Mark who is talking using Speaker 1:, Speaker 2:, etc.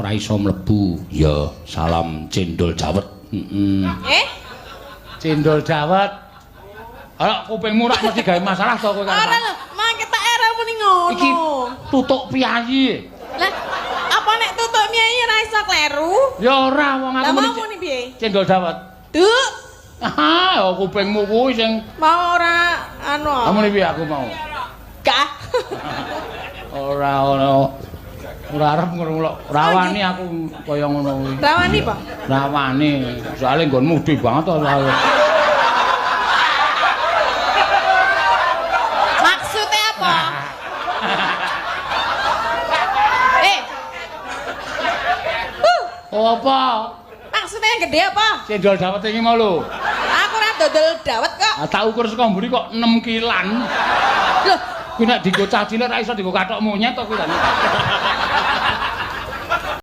Speaker 1: ora iso mlebu. Ya, salam cendol dawet. Heeh.
Speaker 2: Eh?
Speaker 1: Cendol dawet. Ora kupingmu rak mesti gawe masalah to kowe
Speaker 2: Ora lho, mangke tak era muni ngono.
Speaker 1: Iki tutuk piyayi.
Speaker 2: Lah, apa nek tutuk piyayi ora iso kleru?
Speaker 1: Ya ora wong aku
Speaker 2: muni. Lah mau muni piye?
Speaker 1: Cendol dawet.
Speaker 2: Duk.
Speaker 1: Ah, ya kupingmu kuwi sing
Speaker 2: mau ora anu.
Speaker 1: Ah muni piye aku mau?
Speaker 2: Gak.
Speaker 1: Ora ono. Ora arep ngono lho. Rawani aku kaya ngono kuwi.
Speaker 2: Rawani apa?
Speaker 1: Rawani. Soale nggonmu gedhe banget to soale.
Speaker 2: Maksudnya apa? Eh.
Speaker 1: Apa?
Speaker 2: Maksudnya yang gede apa?
Speaker 1: Cendol dawet iki mau lho.
Speaker 2: Aku ora dodol dawet kok.
Speaker 1: Ah tak ukur saka mburi kok 6 kilan.
Speaker 2: Loh,
Speaker 1: kuwi nek dienggo cah cilik ra iso dienggo kathok monyet to kuwi ta.